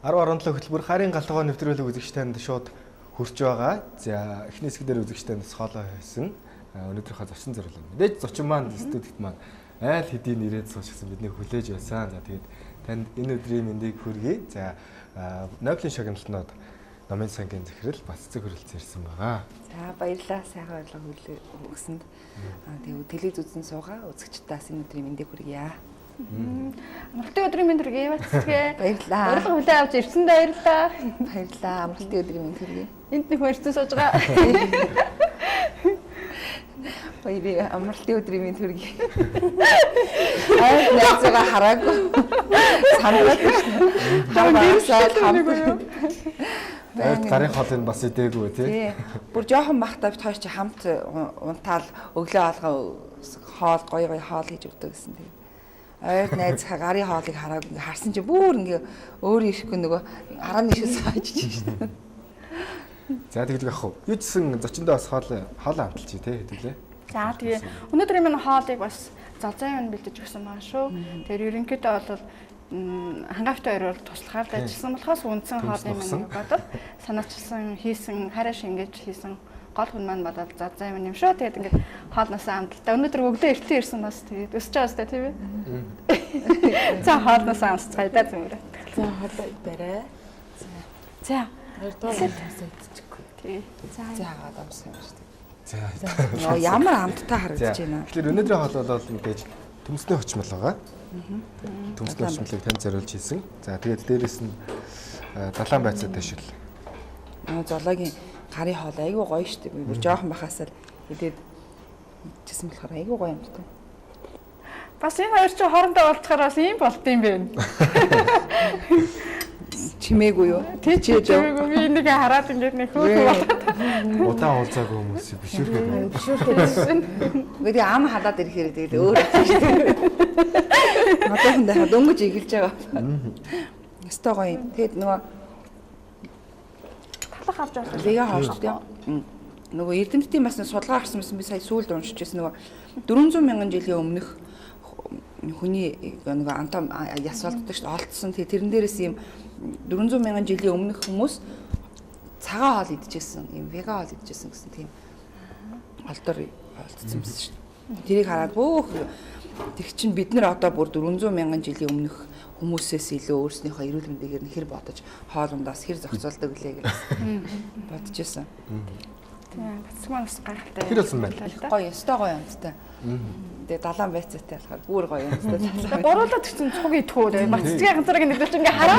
10 17 хөтөлбөр харын галтгоо нэвтрүүлэг үзэгч танд шууд хүрч байгаа. За, эхний хэсэг дээр үзэгч танд хоолой хийсэн. Өнөөдрийнхөө зочин зориулсан. Мэдээж зочин маань студид маань айл хэдийн ирээд суучсан биднийг хүлээж байсан. За, тэгээд танд энэ өдрийн мэндийг хүргэе. За, Нобелийн шагналтнууд номын сангийн захирал Баццэг хүрэлцэн ирсэн байгаа. За, баярлалаа. Сайхан урилга хүлээ өгсөнд. Тэгээд телевиз үзэн суугаа үзэгчдээс энэ өдрийн мэндийг хүргье. Амралтын өдрийн мэнд хүргэе, Баццгээ. Баярлалаа. Урилга хүлээ авч ирсэндээ баярлалаа. Баярлалаа. Амралтын өдрийн мэнд хүргэе. Энд нэг хүн ирсэн сууж байгаа. Баярыг амралтын өдрийн мэнд хүргэе. Айл найзгаа хараагүй. Санаад байна. Хар хамт. Байр гарын хоолыг бас идээгүй тий. Бүр жоохон бахта бит хоёр чи хамт унтаал өглөө алгаа хоол гоё гоё хоол хийж өгдөг гэсэн тийм. Ойр найз гарын хоолыг хараагүй ингээ харсан чи бүр ингээ өөр ирэхгүй нөгөө арааны шээс хайж шин. За, тэгвэл яах вэ? Юу ч гэсэн зочиндоо бас хоол амталчих тий хэдүүлээ. За, тэгээ өнөөдөр минь хоолыг бас золзай юм бэлдэж өгсөн байгаа шүү. Тэр ерөнхийдөө бол хангаавтай хоёр бол туслахаар ажилласан болохоос үндсэн хоолны меню бодол санаачилсан хийсэн хараа шингээж хийсэн гол хүн маань болоод золзай юм юм шүү. Тэгээд ингээд хоолноосоо амталтай. Өнөөдөр өглөө эртээ ирсэн бас тэгээд өсөж байгаа сте тийм ээ. За, хоолноосоо амсцгаая да зүмэрэ. За, хоолой барай. За. Хоёрдугаар амсаа идчихгүй. Тий. За, гаад амсан юм шүү дээ. За. Нөө ямар амттай харагдаж байна. Тэгэхээр өнөөдрийн хоол бол мэдээж төмсний хөчмөл байгаа. Төмсний хөчмөлийг танд зориулж хийсэн. За, тэгээд дээрэс нь далайн байцаатай шил. Нөө золоогийн гарын хоол айгүй гоё шүү дээ. Би бүр жоохон бахасаа л идээд идчихсэн болохоор айгүй гоё амттай. Бас энэ хоёр чинь хоорондоо уулзахаар бас ийм болд юм бэ. Чимээгүй юу? Тий, чимээгүй. Би энийг хараад ингээд нэг хөөх болоод. Удаан уулзаагүй хүмүүс бишүүргээд байна. Бишүүргээд. Үгүй тэгээ ам халаад ирэхээр тэгээд өөр болсон шүү дээ. Одоохондоо дөнгөж эхэлж байгаа. Өстой гоё юм. Тэгээд нөгөө талах авч болох. Лега хоош тий. Нөгөө эрдэмтдийн бас судалгаа гарсан байсан, би сая сүүлд уншиж байсан, нөгөө 400 мянган жилийн өмнөх хүний нөгөө антом яс болддог шүү дээ, олдсон. Тэгээ тэрэн дээрээс ийм 400 мянган жилийн өмнөх хүмүүс цагаан хоол идчихсэн, ийм веган хоол идчихсэн гэсэн тийм олдор олдсон байсан шүү дээ. Тэрийг хараад бөөх тэр чинь бид нар одоо бүр 400 мянган жилийн өмнөх хүмүүсээс илүү өөрснийхөө эрүүл мэндийг нь хэр бодож хоол ундаас хэр зохицуулдаг гэлээ гэж бодож байсан. Тийм, бацэг маань бас гайхалтай. Хэр болсон байна? Гоё, ёстой гоё амттай. Тэгээ далайн байцаатай болохоор бүр гоё амттай. Гуруулаад гэсэн цуг идэх үү? Бацгийн ганцаараа нэгдэл чинь ингээ хараа.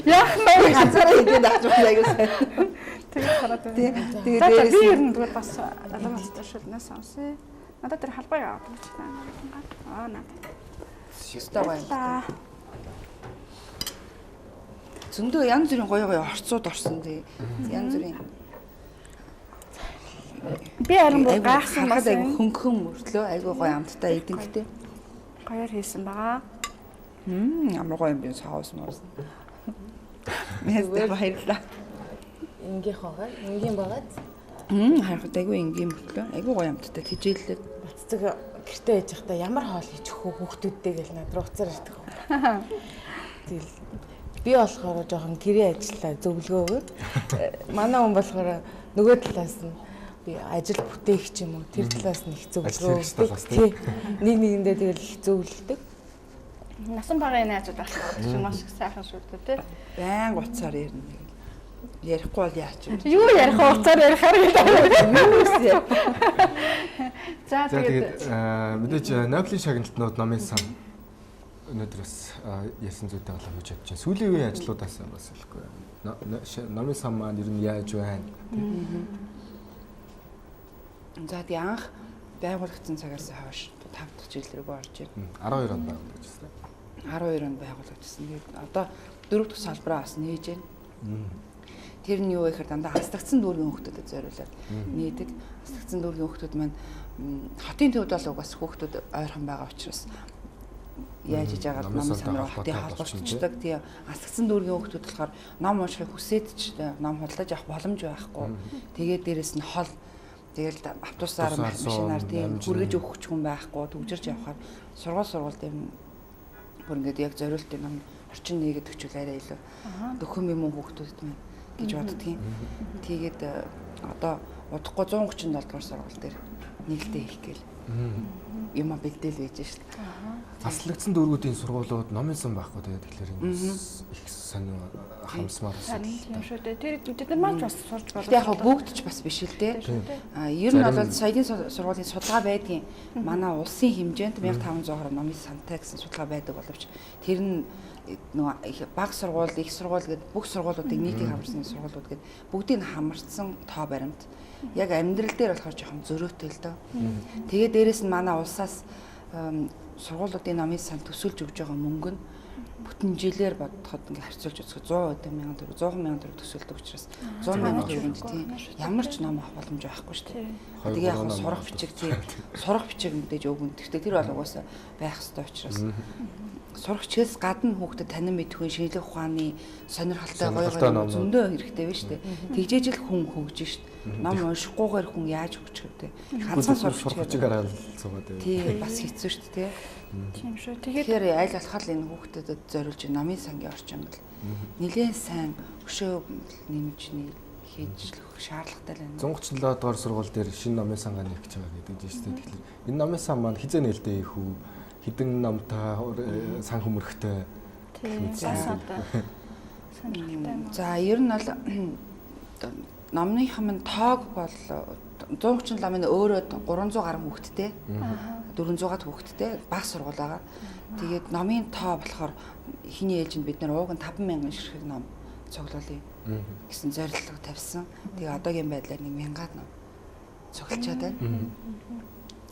Яах вэ? Ганцаараа идээд авч явах аягүй сайн. Тэгээд хараад байна. Тэгээ дээрээс би ер нь зүгээр бас далайн байцаатай шүлнээс сонсъё. Надад тэр халбай аваад өгч та. Аа, надад. Ёстой гоё амттай. Зөндөө янз бүрийн гоё гоё орцууд орсон тий. Янз бүрийн. Би харин бүр гайхсан бас айгу хөнгөн мөртлөө айгу гоё амттай эдэнхтэй. Гоёор хийсэн байгаа. Ямар гоё юм бэ соус муус. Мэс баярлалаа. Энгийнх байгаа. Энгийн байгаад. Харахад айгу энгийн мөртлөө айгу гоё амттай тэжээллээ. Баццэг гэртээ яж байхдаа ямар хоол хийж өгөх хүүхдүүдтэй гэл над руу уцаар ирдэг. Тэгэл би болохоор жоохон гэрээ ажиллаа зөвлөгөө өгöd. Манай хүн болохоор нөгөө талаас нь би ажил бүтээх ч юм уу тэр талаас нь их зөвлөгөө өгдөг. Тий. Нэг нэгэндээ тэгэл их зөвлөдөг. Насан багын найзууд байх чинь маш их сайхан шүү дээ тий. Баян уцаар ярина. Ярихгүй бол яач вэ? Юу ярих вэ? Уцаар ярихаар гэдэг. Юу вэ? За, тэгээд мэдээж Нобелийн шагналтнууд номын сан өнөөдөр бас ярьсан зүйтэй болоо гэж бодож байна. Сүүлийн үеийн ажлуудаас бас хэлэхгүй. Номын сан маань ер нь яаж байна? За, тэгээ анх байгуулагдсан цагаас хойш 5 дахь жил рүү орж байна. 12 онд байгуулагдсан. 12 онд байгуулагдсан. Тэгээд одоо 4 дахь салбараа бас нээж байна. Тэр нь юу вэ гэхээр дандаа астагдсан дүүргийн хүүхдүүдэд зориулаад нээдэг. Астагдсан дүүргийн хүүхдүүд маань хотын төвд бол угаас хүүхдүүд ойрхон байгаа учраас яаж иж агаад номын сан руу хотын холбогдчихдаг. Тийм, астагдсан дүүргийн хүүхдүүд болохоор ном уншихыг хүсээд ч ном худалдаж авах боломж байхгүй. Тэгээд дээрэс нь хол тэгэл автобусаар машинаар тийм хүргэж өгөх хүн байхгүй, төгжирч явахаар сургууль тийм Бүр ингээд яг зориултын ном орчин нээгээд өчвөл арай илүү дөхөм юм уу хүүхдүүдэд мэн гэж боддгийн. Тэгээд одоо удахгүй 137 дугаар сургууль дээр нээлттэй хийх гээл юм бэлдээл байж шээ. Таслагдсан дүүргүүдийн сургуулиуд номын сан байхгүй тэгээд тэгэхээр энэ их сонин харамсмаар байна шүү дээ. Тэр бид нар маань ч бас сурч болох. Яг бүгд ч бас биш л дээ. А ер нь бол соёлын сургуулийн судалгаа байдгийн манай улсын хэмжээнд 1520 номын сантай гэсэн судалгаа байдаг боловч тэр нь нөгөө баг сургууль, их сургууль гэд бүх сургуулиудыг нийтийг хамарсан сургуулиуд гэд бүгдийг хамарсан тоо баримт. Яг амьдрал дээр болохоор жоохон зөрөөтэй л дөө. Тэгээ дээрэс нь манай улсаас сургуулиудын номын сан төсөөлж өгж байгаа мөнгө нь бүтэн жилээр бодоход ингээ харьцуулж үзэхэд 100 мянган төгрөг, 100 мянган төгрөг төсөөлдөг учраас 100 мянган төгрөгийн тийм ямар ч ном авах боломж байхгүй шүү дээ. Тэгээ яг сурах бичиг тийм сурах бичиг мэдээж өгнө. Гэхдээ тэр бол угаасаа байх ёстой учраас сурах хичээлс гадна хүүхдэд танин мэдхүйн шинжлэх ухааны сонирхолтой гоё гоё зөндөө хэрэгтэй байна шүү дээ. Тэгжээж л хүн хөгжин шүү дээ. Ном уншихгүйгээр хүн яаж хөгжих вэ? Ганцхан сурах бичгээр л суугаад байв. Тий, бас хэцүү шүү дээ. Тийм шүү. Тэгэхээр аль болох л энэ хүүхдэд зориулж номын сангийн орчин бол нэлээд сайн өшөө нэмж хийж шаардлагатай л байна. 137 дугаар сургууль дээр шинэ номын сангаа нээх гэж байгаа гэдэг чинь шүү дээ. Тэгэхээр энэ номын сан маань хизээ нээлттэй их үү? Хэдэн номтой сан хөмөрхтэй. За ер нь бол номныхан минь тоог бол 137 минь өөрөө 300 гаруй хүүхэдтэй. 400-аад хүүхэдтэй баг сургууль байгаа. Тэгээд номын тоо болохоор эхний ээлжинд бид нэр ууг нь 5000 ширхэг ном цуглуулъя гэсэн зорилго тавьсан. Тэгээ одоогийн байдлаар нэг 1000-аад ном цуглчаад байна.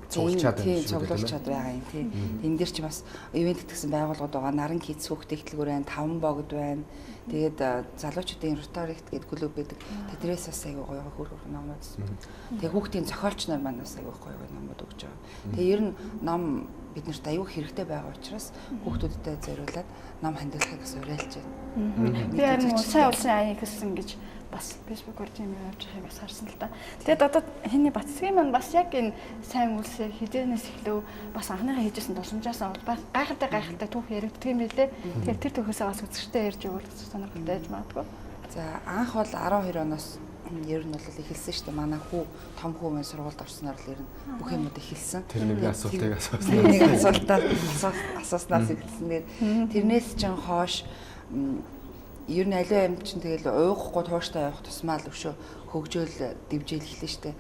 Цуглчаад байна. Цуглуулчаад байгаа юм тий. Энэ дээр чи бас ивент гэсэн байгууллагууд байгаа. Наран кидс хүүхдийн хөтөлбөр байна, Таван богд байна. Тэгээд залуучуудын Rotaract гэдэг клуб байдаг. Тэдрээс бас айгүй гоё хөр хөр номууд. Тэгээ хүүхдийн зохиолч нар маань бас айгүй гоё гоё номууд өгч байгаа. Тэгээ ер нь ном биднэрт айгүй хэрэгтэй байгаа учраас хүүхдүүдтэй зориулаад ном хандуулахыг бас уриалж байна. Би харин сайн улсын аян хэлсэн гэж бас Facebook-оор тийм юм явж байгааг бас харсан л та. Тэгээд одоо хиний Батцгийн маань бас яг энэ сайн үлсээ хизээнээс эхлэв бас анхныхаа хийжсэн дурсамжаас гайхалтай гайхалтай түүх яригддаг юм билээ. Тэгэхээр тэр түүхээсээ бас үзэгчтэй ярьж өгвөл сонирхолтой байж магадгүй. За анх бол 12 оноос ер нь бол эхэлсэн шүү дээ. Манай хүү том хүү маань сургуульд орсноор л ер нь бүх юмуд эхэлсэн. Тэр нэг асуултыг асуусан. Нэг асуултаа асууснаас эхэлсэн. Тэгээд тэрнээс ч хойш ер нь аливаа юм чинь тэгэл уугахгүй тууштай явах тусмаа л өшөө хөгжөөл дивжээл эхлэн штэ.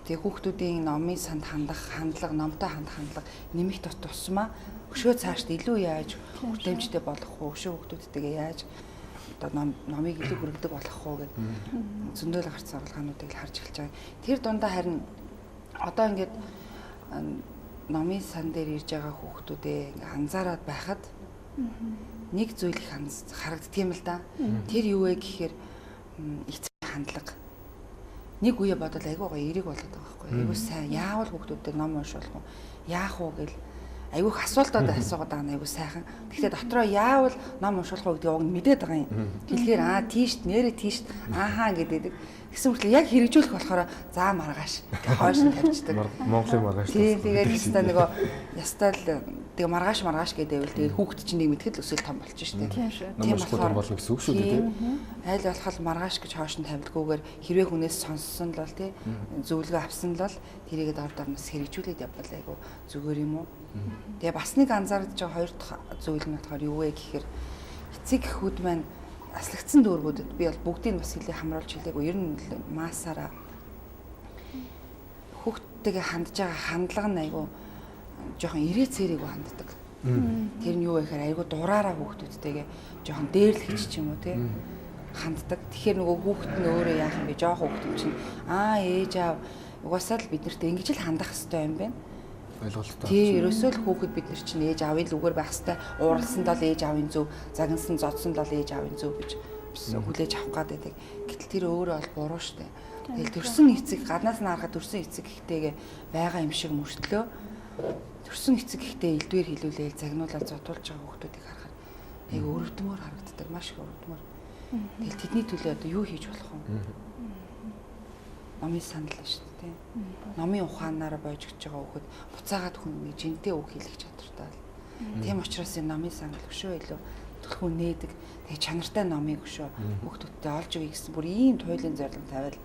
Тэгээ хүүхдүүдийн номын санд хандах хандлага, номтой хандах хандлага нэмэх тусмаа өшөө цаашд илүү яаж хүртээмжтэй болох уу, өшөө хүүхдүүдтэйгээ яаж одоо номыг илүү хүргэдэг болох уу гэд зөндөл гарц сургалгаануудыг л харж эхэлж байгаа. Тэр дундаа харин одоо ингээд номын сан дээр ирж байгаа хүүхдүүдээ ингээ анзаараад байхад нэг зүйл их харагддаг юм л да. Тэр юу вэ гэхээр эцэг хандлага. Нэг үе бодвол айгүй гоё эрэг болоод байгаа байхгүй. Айгүй сайн. Яавал хүүхдүүдэд ном уншуулах уу? Яах уу гэл айгүй их асуултууд асуугаад байгаа нь айгүй сайхан. Гэхдээ дотроо яавал ном уншуулах уу гэдгийг уг нь мэдээд байгаа юм. Хэлэхээр аа тийшт нэрээ тийшт ааха гэдэг. Тэгсэн мэтлээ яг хэрэгжүүлэх болохоор заа маргааш хойш нь тавьчихдаг. Монголын маргааш. Тийм тэгээд ястаа нөгөө ястаа л тэгээ маргааш маргааш гэдэг байвал тэгээд хүүхэд чинь нэг мэдхэд л өсөл том болчих шүү дээ. Тийм шүү. Тийм болохоор болно гэсэн үг шүү дээ тийм. Айл болох маргааш гэж хойш нь тавилгүйгээр хэрвээ хүнээс сонссон л бол тий зөвлөгөө авсан л бол тэрийгэ дор дорноос хэрэгжүүлээд явбал айгу зүгээр юм уу. Тэгээ бас нэг анзаарч байгаа хоёр дахь зүйл нь болохоор юу вэ гэхээр эцэг эхүүд маань аслагдсан дүүргүүдэд би бол бүгдийг бас хэлээ хамруулж хэлээгүй. Ер нь маасаараа хүүхдтэйгээ хандж байгаа хандлага нь айгу жоохон ирээ цэрээгүй ханддаг. Тэр нь юу вэ гэхээр айгу дураараа хүүхдүүдтэйгээ жоохон дээрлэгч ч юм уу тий ханддаг. Тэгэхээр нөгөө хүүхэд нь өөрөө яах юм бэ? Жоохон хүүхэд юм чинь аа ээж аав угаасаа л бид нарт ингэж л хандах хэрэгтэй юм байна. Ойлголттой. Тий, ерөөсөө л хүүхэд бид нар чинь ээж аавын л үгээр байх хэвээр, ууралсан дол ээж аавын зөв, загнасан зодсон дол ээж аавын зөв гэж хүлээж авах гээд байдаг. Гэтэл тэр өөрөө бол буруу штэ. Тэгэл төрсөн эцэг гаднаас нь харахад төрсөн эцэг ихтэйгээ байгаа юм шиг мөртлөө төрсөн эцэг ихтэй элдвэр хилүүлээл загнуулаад зодуулж байгаа хүүхдүүдийг харахад айгу өрөвдмөр харагддаг, маш их өрөвдмөр. Тэгэл тэдний төлөө одоо юу хийж болох вэ? Номын санал шүү дээ. Номын ухаанаараа бойжигдж байгаа хүүхэд буцаагаад хүн нэг жинтэй үг хэлэх чадвартай л Тийм учраас энэ номын сан өшөө илүү түлхүү нээдэг. Тэгээ чанартай номыг өшөө хүүхдүүдтэй олж өгье гэсэн бүр ийм туйлын зорилго тавиал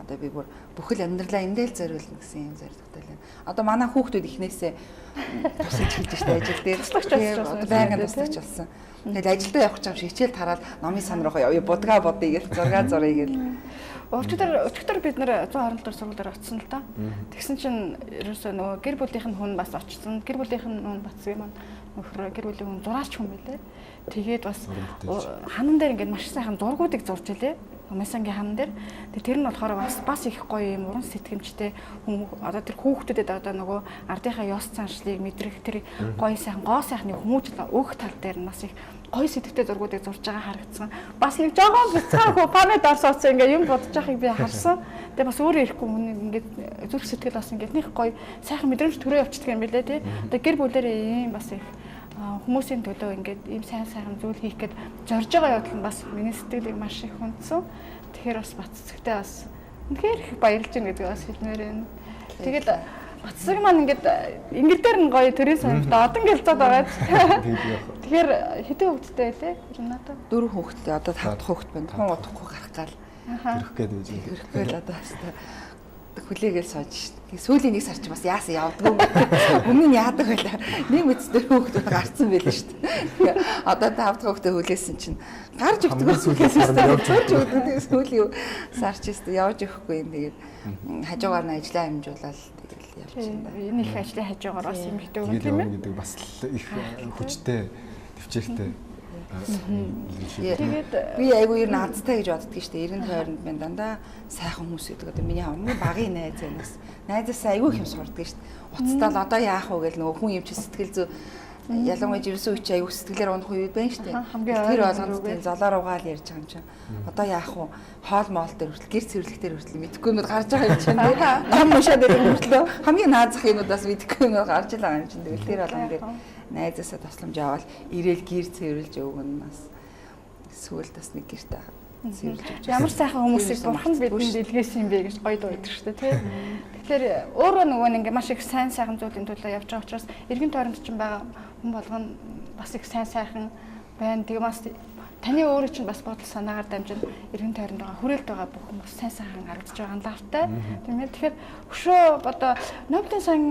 одоо би бүр бүхэл амьдралаа эндээ л зориулна гэсэн ийм зорилготой л байна. Одоо манай хүүхдүүд эхнээсээ тусалж хэлж штэ ажил дээр байнгын туслагч болсон. Тэгэл ажилдаа явах гэж юм шиг хичээл тараад номын сан руу явъя, будгаа бодъё гэл, зургаа зуръя гэл. Өчигдөр бид нэр 127 дугаар сургуулиар очсон л да. Тэгсэн чинь ерөөсөө нөгөө гэр бүлийнх нь хүн бас очсон. Гэр бүлийнх нь хүн Бацгийн маань нөхөр гэр бүлийн хүн зураач хүн байлээ. Тэгээд бас ханан дээр ингээд маш сайхан зургуудыг зурж илээ. Номын ханан дээр. Тэгээд тэр нь болохоор бас их гоё юм уран сэтгэмжтэй хүн одоо тэр хүүхдүүдэд одоо нөгөө ардынхаа ёс заншлыг мэдрэх тэр гоё сайхан гоо сайхны хүмүүжил өөх тал дээр нь бас их гоё сэтгэвтэй зургуудыг зурж байгаа харагдсан. Бас нэг жоохон бяцхан хөө панед орсооцсон ингээ юм бодож байхыг би харсан. Тэгээ бас өөрөө ирэхгүй хүн ингээд зүрх сэтгэл бас ингээд нэг гоё сайхан мэдрэмж төрөө явчихдаг юм билээ тий. Одоо гэр бүлэрээ ийм бас их хүмүүсийн төлөө ингээд ийм сайн сайхан зүйл хийх гээд зорж байгаа явдал нь бас миний сэтгэлийг маш их хүндсэн. Тэгэхээр бас Баццэгтэй бас үнэхээр их баярлж байна гэдгийг бас хэлмээр байна. Тэгээд Баццэг маань ингээд ингэл дээр нь гоё төрийн самбарт одон гэлцээд байгаа. Тэгэхээр хэдэн хүүхэдтэй байлээ? Рената? 4 хүүхэдтэй. Одоо 5 дахь хүүхэд байна. Тун удахгүй гарах гал. Төрөх гээд байж байна. Төрөх гээл одоо хэвээр хүлээгээл сууж шин. Тэгээ сүүлийн нэг сар чи бас яасан явдгүй. Өмнө нь яадаг байлаа. Нэг мэт дөрөв хүүхэд гарцсан байлээ шүү дээ. Одоо 5 дахь хүүхдээ хүлээсэн чинь гарч өгдөг. Сүүлийн явж өгдөг. Сүүлийн сар чи явж өгөхгүй юм. Тэгээд хажуугаар нь ажиллаа амжуулаад тэгэл явж байна. Энэ их ажлын хажуугаар бас юм хитүү тийм ээ. Гэдэг бас их хүчтэй, төвчээртэй. Тэгээд би айгүй ер нь азтай гэж боддгийг шүү дээ. Эргэн тойронд минь дандаа сайхан хүмүүс байдаг. Одоо миний хамгийн багын найз байна гэсэн. Найзаасаа айгүй их юм сурдаг шүү дээ. Уцтаал одоо яах вэ гэл нөгөө хүн юм чи сэтгэл зүй ялангуяа жирсэн үе чи айгүй сэтгэлээр унах үед байна шүү дээ. Тэр болгонд тийм золоор угаал ярьж байгаа юм чинь. Одоо яах вэ? Хоол моол дээр хүртэл гэр цэвэрлэх дээр хүртэл мэдэхгүй юмуд гарч байгаа юм чинь. Ном уншаад байдаг хүртэл хамгийн наазах юмудаас мэдэхгүй юмуд гарч л байгаа юм чинь. Тэгэл тэр болгон дээр найзаасаа тусламж аваад ирээл гэр цэвэрлж өгнө бас сүүлд бас нэг гэртээ цэвэрлж өгч. Ямар сайхан хүмүүсийг бурхан бидэнд илгээсэн юм бэ гэж гоё дуу идэг шүү дээ тий. Тэгэхээр өөрөө нөгөө нэг маш их сайн сайхан зүйлийн төлөө явж байгаа учраас эргэн тойронд чинь байгаа хүн болгоно бас их сайн сайхан байна. Тэгээ бас таны өөрөө чинь бас бодол санаагаар дамжин эргэн тойронд байгаа хүрээлд байгаа бүх хүмүүс сайн сайхан харагдаж байгаа нь лавтай. Тийм ээ. Тэгэхээр өшөө одоо Нобелийн сан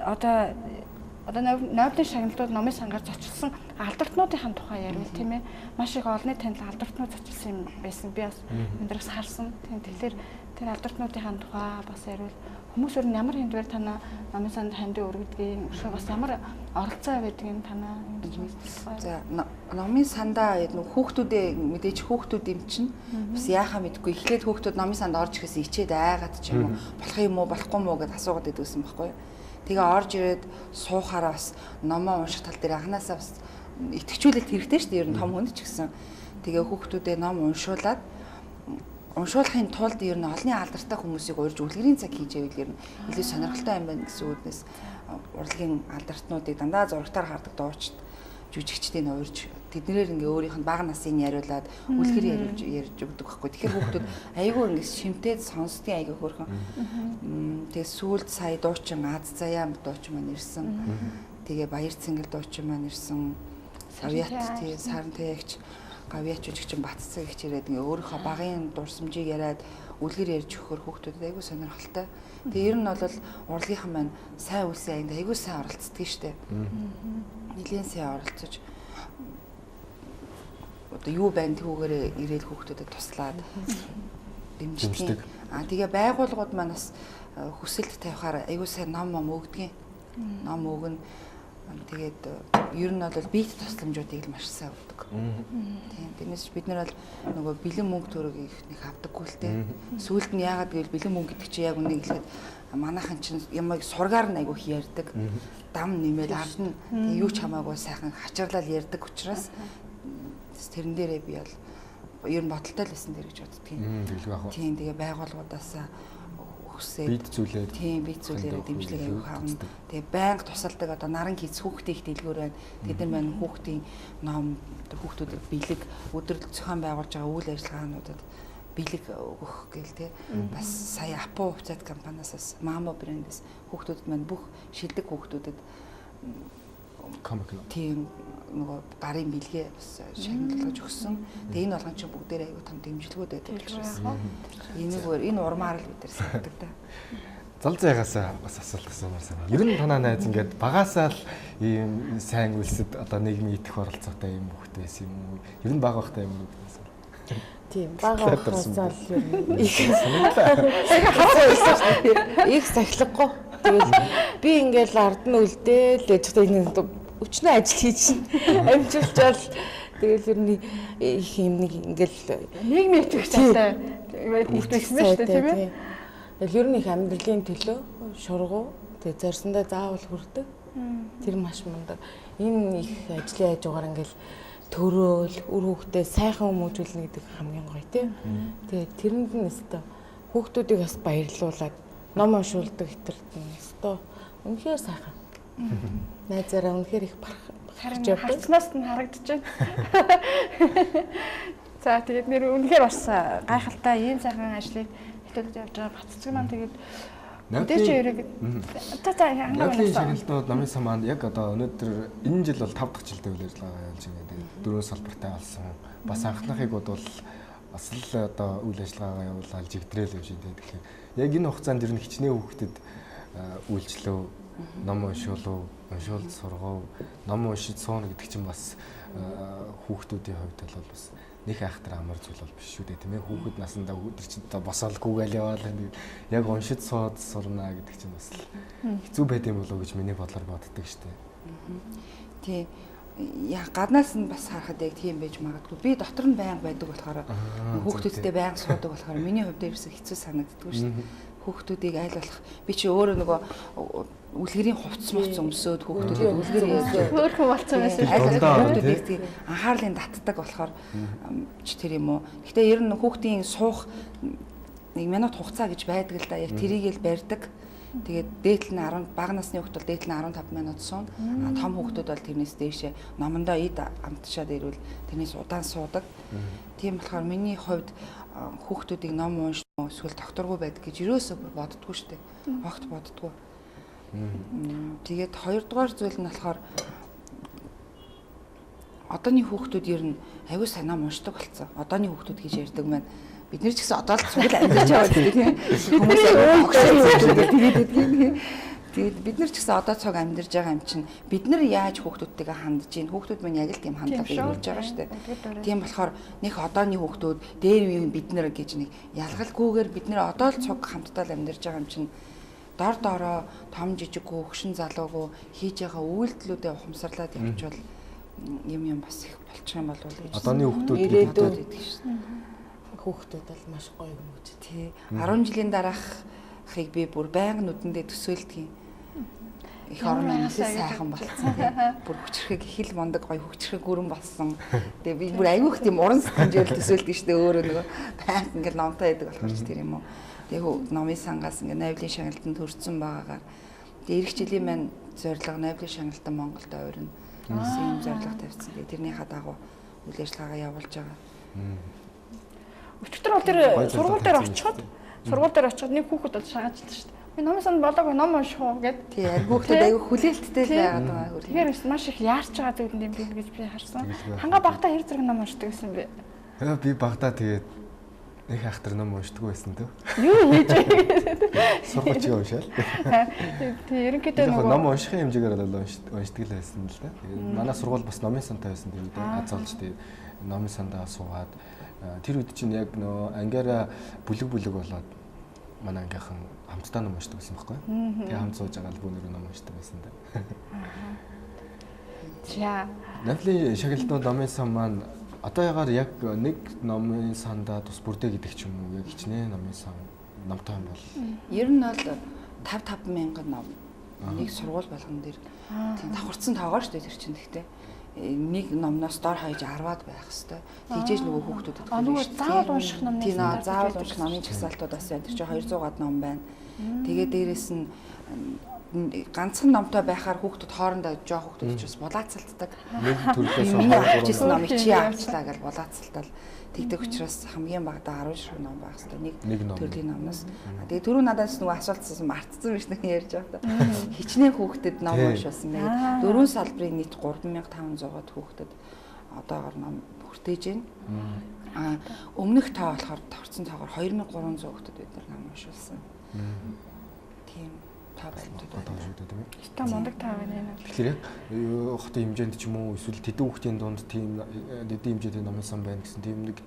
одоо Нобелийн шагналууд номын сангаар зочилсан алдартнуудын тухай ярил тийм ээ. Маш их олонний танил алдартнууд зочилсан юм байсан. Би бас өндрөөс харсан. Тийм тэгэхээр тэр алдартнуудын тухай бас ярил. Хүмүүс өөр нь ямар хэмжээгээр танаа номын санд хандив өргөдгийг, өшөө бас ямар оролцоо байдгийг танаа ингэж мэддэг. За номын сандаа нэг хүүхдүүдээ мэдээж хүүхдүүд юм чинь бас яахаа мэдгүй. Эхлээд хүүхдүүд номын санд орж ирэхээс ичээд айгаад ч юм уу болох юм уу, болохгүй юм уу гэд асуугаад идэгсэн байхгүй юу? Тэгээ орж ирээд суухаараа бас номоо унших тал дээр анханасаа бас итгэжүүлэлт хэрэгтэй шүү дээ. Ер нь том хүнд ч гэсэн. Тэгээ хүүхдүүдээ ном уншуулад уншуулахын тулд ер нь олонний алдартай хүмүүсийг урьж үлгэрийн цаг хийж байвал ер нь илүү сонирхолтой юм байна гэсэн үүднээс урлагийн алдартнуудыг дандаа зурагтаар хардаг дуучид жүжигчдийг урьж тэднэрээр ингээ өөрийнх нь бага насыг яриулаад үлгэр яриулж ярьж өгдөг байхгүй. Тэгэхээр хүүхдүүд айгүй ингээ шимтээд сонсдгийн айгүй хөөрхөн. Тэгээ сүүлд сая дуучин Аз заяа дуучин маань ирсэн. Тэгээ Баяр цэнгэл дуучин маань ирсэн. Авьяат тий саран тээгч гавьяач жүжигчин Батцаг их ирээд ингээ өөрийнхөө багын дурсамжийг яриад үлгэр ярьж өгөхөр хүүхдүүдэд айгүй сонирхолтой. Тэгээ ер нь бол урлагийнхан маань сайн үлсэн аянд айгүй сайн оролцдог штэ. Нилээн сайн оролцож одоо юу байна түүгээрээ ирээл хүүхдүүдэд туслаад дэмждэг. Аа тэгээ байгууллагууд маань бас хүсэлт тавихаар айгүй сайн ном ном өгдөг. Ном өгнө. Тэгээд ер нь бол биет тусламжуудыг л маш сайн өгдөг. Тийм. Тэрнээс бид нар бол нөгөө бэлэн мөнгө төрөг их нэг авдаггүй л дээ. Сүүлд нь яагаад гэвэл бэлэн мөнгө гэдэг чинь яг үнийг хэлэхэд манайхан чинь ямайг сургаар нь айгүй их ярьдаг. Дам нэмэл ард нь юу ч хамаагүй сайхан хачаарлал ярьдаг учраас тэрэн дээрээ би бол ер нь бодолтой л байсан тэр гэж боддгийн. Тийм. Тэгээ байгууллагуудаасаа хүсээд бит зүйлээр тийм бит зүйлээрээ дэмжлэг авах авна. Тэгээ байнга тусалдаг одоо наран хийц хүүхдийн их дэлгүүр байна. Тэд нар маань хүүхдийн ном хүүхдүүдэд бэлэг өдөрлөг зохион байгуулж байгаа үйл ажиллагаануудад бэлэг өгөх гээл те. Бас сая Апо хувьцаат компаниас бас Мамо брэндээс хүүхдүүдэд маань бүх шилдэг хүүхдүүдэд Комик. Тийм нөгөө гарын бэлгээ бас шагналж өгсөн. Тэгээ энэ болгон чинь бүгдээрээ аягүй том дэмжлэгүүд байдаг учраас. Энийг өөр энэ урмаар л бид нар сахидаг та. Золзайгаас бас асуулт асуумаар санаа. Ер нь танаа найз ингээд багасаа л ийм сайн үлсэд одоо нийгмийн итгэх оролцоотой юм хүүхэд байсан юм уу? Ер нь бага байхдаа юм уу гэсэн. Тийм, бага байхасаа л ер нь их их сахилгагүй. Тэгэл би ингээл ард нь үлдээл ээж та энэ өчнөө ажил хийж амжилчаал тэгэл ер нь их юм нэг ингээл нийгмийн итгэх сайтай байсан шүү дээ, тийм ээ. Тэгэл ер нь их амьдралын төлөө шургуу тэгээ зорьсондоо заавал хүрдэг. Тэр маш мундаг. Энэ их ажлын хажуугаар ингээл төрөөл үр хүүхдээ сайхан хүмүүжүүлнэ гэдэг хамгийн гоё тийм. Тэгээ тэрэнд нь өстө хүүхдүүдийг бас баярлуулад ном уншуулдаг хэтэрт нь өстө үнэхээр сайхан. Найзаараа үнэхээр их барах явдаг. Харцнаас нь харагдаж байна. За тэгээд нэр үнэхээр бас гайхалтай ийм сайхан ажлыг хэтэлж явж байгаа Баццэг маань тэгээд мэдээч ерэг за за хангаа шагналтууд номын сан маань яг одоо өнөөдөр энэ жил бол 5 дахь жилдээ үйл ажиллагаа явуулж байна. Тэгээд 4 салбартай болсон. Бас анхныхыг бодвол бас л одоо үйл ажиллагаагаа явуулаад жигдрээл явж байна. Тэгэхээр яг энэ хугацаанд ер нь хичнээн хүүхдэд үйлчлэв, ном уншуулав, уншуулж сургав, ном уншиж сууна гэдэг чинь бас хүүхдүүдийн хувьд бол бас нэг айхтар амар зүйл бол биш шүү дээ, тийм ээ. Хүүхэд насандаа өдөр чинь одоо босоолгүйгээл яваал яг уншиж сууд сурна гэдэг чинь бас хэцүү байд юм болоо гэж миний бодлоор боддог шүү дээ. Тий. Яг гаднаас нь бас харахад яг тийм байж магадгүй. Би дотор нь байнга байдаг болохоор хүүхдүүдтэй байнга суудаг болохоор миний хувьд ерөөсөө хэцүү санагддаггүй шүү дээ. Хүүхдүүдийг айл болох би чи өөрөө нөгөө үлгэрийн хувцс муц өмсөөд хүүхдүүдийг үлгэр яаж хөөрхөн болцсон байсан. Хүүхдүүдийг тийм анхаарлын татдаг болохоор ч тэр юм уу. Гэтэ ер нь хүүхдийн суух нэг минут хугацаа гэж байдаг л да. Яг тэрийг л барьдаг. Тэгээд дээдл нь 10 бага насны хүүхд бол дээдл нь 15 минут суuna. А том хүүхдүүд бол тэрнээс дээшээ номондоо эд амтшаад ирвэл тэрнээс удаан суудаг. Тийм болохоор миний хувьд хүүхдүүдийг ном унш эсвэл докторгүй байдаг гэж ерөөсөө бүр боддгоо штэ. Огт боддгоо. Тэгээд хоёрдугаар зүйл нь болохоор одооний хүүхдүүд ер нь аягүй сайн ном уншдаг болсон. Одооний хүүхдүүд гэж ярьдаг маань бид нар ч гэсэн одоо л цуг л амьдарч байгаа тийм. Хүмүүс тэгээд байдаг. Тэгээд бид нар ч гэсэн одоо цуг амьдарч байгаа юм чинь бид нар яаж хүүхдүүдтэйгээ хандж гин хүүхдүүд маань яг л тийм хандлага ирүүлж байгаа шүү дээ. Тийм болохоор нэг одооний хүүхдүүд дээр үеийн бид нар гэж нэг ялгалгүйгээр бид нар одоо л цуг хамтдаа л амьдарч байгаа юм чинь дор доороо том жижиггүй хөшин залуугүй хийж байгаа үйлдэлүүдээ ухамсарлаад явчвал юм бас их болчих юм болов уу гэж. Одооний хүүхдүүд ирээдүйд шүү дээ. Хүүхдүүд бол маш гоё юм гэж. Тий. 10 жилийн дараахыг би бүр байнга нүдэндээ төсөөлдөг юм. Их орон маань сайхан болцсон тий. Бүр хүчрхэг их л мундаг гоё хүчрхэг гүрэн болсон. Тэгээ би бүр айгүйх тийм уран сэтгэмжээр төсөөлдөг шүү дээ. Өөрөө нөгөө байнга ингээл номтой байдаг болохоор ч тэр юм уу. Тэгээ номын сангаас ингээ Нойлын шагналтанд төрсэн байгаагаар тэгээ эх жилийн маань зорилго Нойлын шагналтан Монголд ойрно гэсэн юм зорилго тавьсан. Тэгээ тэрнийхээ дагуу үйл ажиллагаагаа явуулж байгаа. Өчигдөр бол тэр сургууль дээр очиход нэг хүүхэд бол шагаажлаа шүү дээ. Би номын санд болоогүй ном унших уу гэд. Тий, хүүхдүүд айгүй хүлээлттэй л байгаад байгаа. Тэгэхээр маш их яарч байгаа зүйл юм би гэж би харсан. Ханга багтаа хэр зэрэг ном уншдаг гэсэн бэ? Би багтаа тэгээд нэг айхтар ном уншдаг байсан дөө. Юу хийж вэ? Сургууч уншаал. Тий, ерөнхийдөө нөгөө ном уншихын хэмжээгээр бол уншдаг л байсан л да. Тэгээд манай сургууль бас номын сантай байсан тэр үед аз олж тэгээд номын сандаа суугаад тэр үед чинь яг нөгөө ангиараа бүлэг бүлэг болоод манай ангийнхан хамтдаа ном уншдаг байсан байхгүй. Тэгээ хамт сууж байгаа л бүүнөрөө ном уншдаг байсан да. За. Нойлын шагналтууд номын сан маань одоо ягаар яг нэг номын сандаа тус бүрдээ гэдэг ч юм уу яг хичнээн номын сан номтой юм бол ер нь бол 5 мянган ном нэг сургууль болгон дээр тийм давхарцсан тоогоо шүү дээ тэр чинь. Гэхдээ нэг номноос дор хаяж 10-аад байх хэвээр. Тэгжээж нөгөө хүүхдүүдэд нөгөө заавал унших номны тийм заавал унших номын жагсаалтууд бас байна. Тэр чинь 200 гад ном байна. Тэгээ дээрэс нь ганцхан номтой байхаар хүүхдүүд хоорондоо жоо хүүхдүүд ч бас булаацалддаг. Нэг төрлөөс миний авчихсан номыг чи авчлаа гэж булаацалтал тэгдэг учраас хамгийн багадаа 10 ширхэг ном байх хэрэгтэй нэг төрлийн номноос. Тэгээ түрүү надаас нөгөө асуултсан мартсан биш нэг ярьж байхдаа. Хичнээн хүүхдэд ном уншуулсан бэ? Дөрвөн салбарын нийт 3500-аад хүүхдэд одоогор ном хүртээж байна. А өмнөх тоо болохоор торцсон тоогоор 2300 хүүхдэд бид нар ном уншуулсан. Тийм тоо баримтууд байна. Та мундаг таа байна. Тэгэхээр яг хотын хэмжээнд ч юм уу эсвэл тэдэн хүүхдийн дунд тийм тэдэн хэмжээтэй номын сан байна гэсэн тийм нэг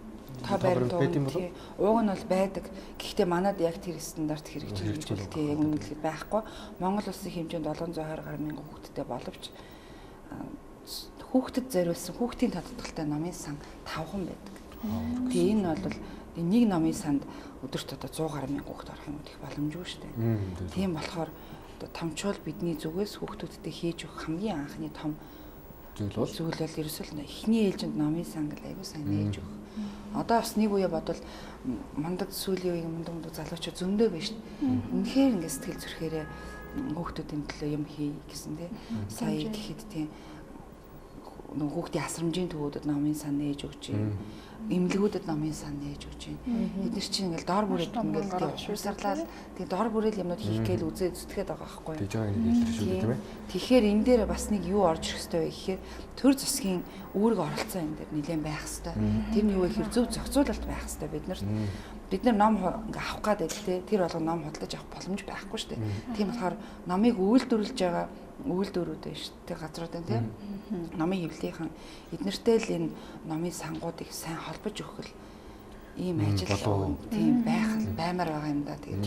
тоо баримт байт юм болов? Ууг нь бол байдаг. Гэхдээ манад яг тэр стандарт хэрэгжиж тийм яг үнэлгээ байхгүй. Монгол улсын хэмжээнд 720 гаруй мянган хүүхэдтэй боловч хүүхдэд зориулсан хүүхдийн тодтолтой номын сан 5хан байдаг. Тэгээ энэ бол нэг номын санд өдөрт одоо 100 гаруй мянган хүүхэд орох юм их боломжгүй шүү дээ. Тийм болохоор одоо томчуул бидний зүгээс хүүхдүүдтэй хийж өгөх хамгийн анхны том зүйл бол ерөөсөө л эхний ээлжинд номын сан гэл айгуу сайн нээж өгөх. Одоо бас нэг үе бодвол мундаг сүүлийн үеийн мундаг залуучууд зөндөө байна шүү дээ. Үнэхээр ингэ сэтгэл зүрхээрээ хүүхдүүдийн төлөө юм хий гэсэн тий. Сая гэхэд тий нөгөө хүүхдийн асрамжийн төвүүдэд номын сан нээж өгч юм. Эмнэлгүүдэд номын сан нээж өгч юм. Бид нар чинь ингээл дор бүрээд ингээл тий уусарлал тий дор бүрээл юмнууд хийх гээл үзээ зүтгээд байгаа байхгүй юу. Тэгж байгаа нэг илэр шүү дээ тийм ээ. Тэгэхээр энэ дээр бас нэг юу орж ирэх ёстой вэ гэхээр төр засгийн үүрэг оролцоо энэ дээр нэлээд байх ёстой. Тэр нь юу вэ гэхээр зөв зохицуулалт байх ёстой бид нарт. Бид нар ном ингээ авах гээд байл тий тэр болгон ном худалдаж авах боломж байхгүй шүү дээ. Тийм болохоор номыг үйлдвэрлэж байгаа үйлдвэрүүд байна шүү дээ газрууд байна тийм. Номын хэвлэлийнхэн эднэртэй л энэ номын сангуудыг сайн холбож өгөх л ийм ажил тийм байх баймар байгаа юм да. Тэгээд